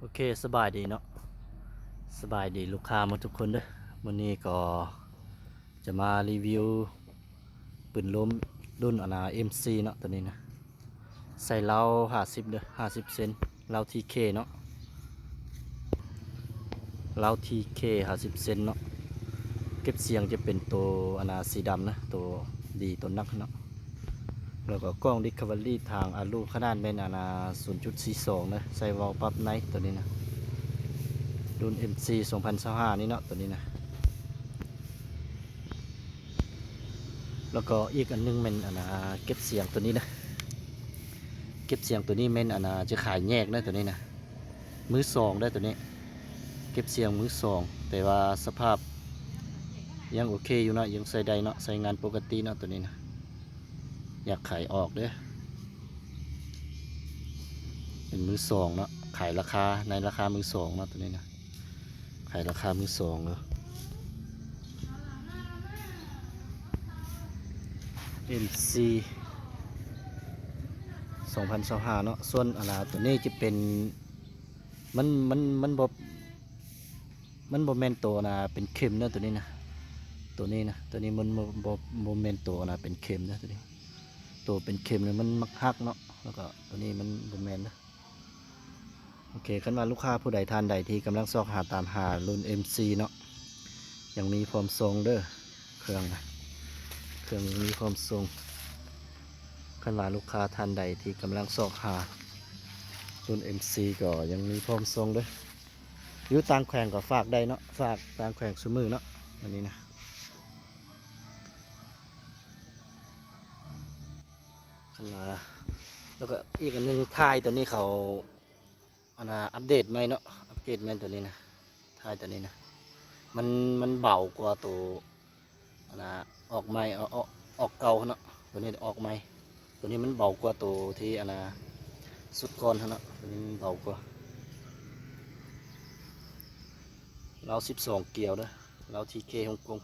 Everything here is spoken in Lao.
ໂອເຄ ສະບາຍດີເນາະ ສະບາຍດີລູກຄ້າໝົດທຸກຄົນເດີ້. ມື້ນີ້ກໍຈະມາຣີວິວປືນລົມລຸ້ນອັນນ່າ ເອັມຊີເນາະ ໂຕນີ້ນະ ໃສ່ເລົາຫ້າສິບເດີ້ ຫ້າສິບເຊັນ ເລົາທີເຄເນາະ ເລົາທີເຄຫ້າສິບເຊັນເນາະ. ເກັບສຽງຈະເປັນໂຕອັນນ່າສີດຳນະ ໂຕດີໂຕໜັກເນາະ. ແລ້ວກໍກ້ອງ Discovery ທາງອາລູ ຂະໜາດແມ່ນອັນນ່າສູນຈຸດສີ່ສອງເນາະ ໃສ່ເລົາປັບໃນໂຕນີ້ນະ ລຸ້ນເອັມຊີສອງພັນຊາວຫ້ານີ້ເນາະ ໂຕນີ້ນະ. ແລ້ວກໍອີກອັນໜຶ່ງແມ່ນອັນນ່າເກັບສຽງໂຕນີ້ນະ ເກັບສຽງໂຕນີ້ແມ່ນອັນນ່າຈະຂາຍແຍກເນາະ ໂຕນີ້ນະ ມືສອງເດີ້ ໂຕນີ້ ເກັບສຽງມືສອງ ແຕ່ວ່າສະພາບຍັງໂອເຄຢູ່ເນາະ ຍັງໃຊ້ໄດ້ເນາະ ໃຊ້ງານປົກກະຕິເນາະ ໂຕນີ້ນະ. ຢາກຂາຍອອກເດີ້ ເປັນມືສອງເນາະ ຂາຍລາຄາ ໃນລາຄາມືສອງເນາະ ໂຕນີ້ນະ ຂາຍລາຄາມືສອງເດີ້ ເອັມຊີສອງພັນຊາວຫ້າເນາະ. ສ່ວນອັນນ່າໂຕນີ້ຈະເປັນ ມັນ ມັນ ມັນບໍ່ ມັນບໍ່ແມ່ນໂຕອັນນ່າເປັນເຂັມເດີ້ ໂຕນີ້ນະ ໂຕນີ້ນະ ໂຕນີ້ມັນບໍ່ ບໍ່ ບໍ່ແມ່ນໂຕອັນນ່າເປັນເຂັມເດີ້ ໂຕນີ້ ໂຕເປັນເຂັມນີ້ມັນມັກຫັກເນາະ ແລ້ວກໍໂຕນີ້ມັນບໍ່ແມ່ນເດີ້. ໂອເຄ ຄັນວ່າລູກຄ້າຜູ້ໃດທ່ານໃດທີ່ກຳລັງຊອກຫາຕາມຫາລຸ້ນເອັມຊີເນາະ ຍັງມີພ້ອມສົ່ງເດີ້ ເຄື່ອງນະ ເຄື່ອງຍັງມີພ້ອມສົ່ງ. ຄັນວ່າລູກຄ້າທ່ານໃດທີ່ກຳລັງຊອກຫາລຸ້ນເອັມຊີກໍຍັງມີພ້ອມສົ່ງເດີ້. ຢູ່ຕ່າງແຂວງກໍຝາກໄດ້ເນາະ ຝາກຕ່າງແຂວງຊຸມື້ເນາະ ອັນນີ້ນະ. ຄັນວ່າ ແລ້ວກໍອີກອັນໜຶ່ງ ທ້າຍໂຕນີ້ເຂົາອັນນ່າອັບເດດໃໝ່ເນາະ ອັບເກຣດໃໝ່ໂຕນີ້ນະ ທ້າຍໂຕນີ້ນະ ມັນ ມັນເບົາກວ່າໂຕ ອັນນ່າອອກໃໝ່ ອອກ ອອກ ອອກເກົ່າຫັ້ນເນາະ ໂຕນີ້ອອກໃໝ່ ໂຕນີ້ມັນເບົາກວ່າໂຕທີ່ອັນນ່າຊຸດກ່ອນຫັ້ນເນາະ ໂຕນີ້ມັນເບົາກວ່າ. ເລົາສິບສອງກຽວເດີ້ ເລົາທີເຄຮົງກົງ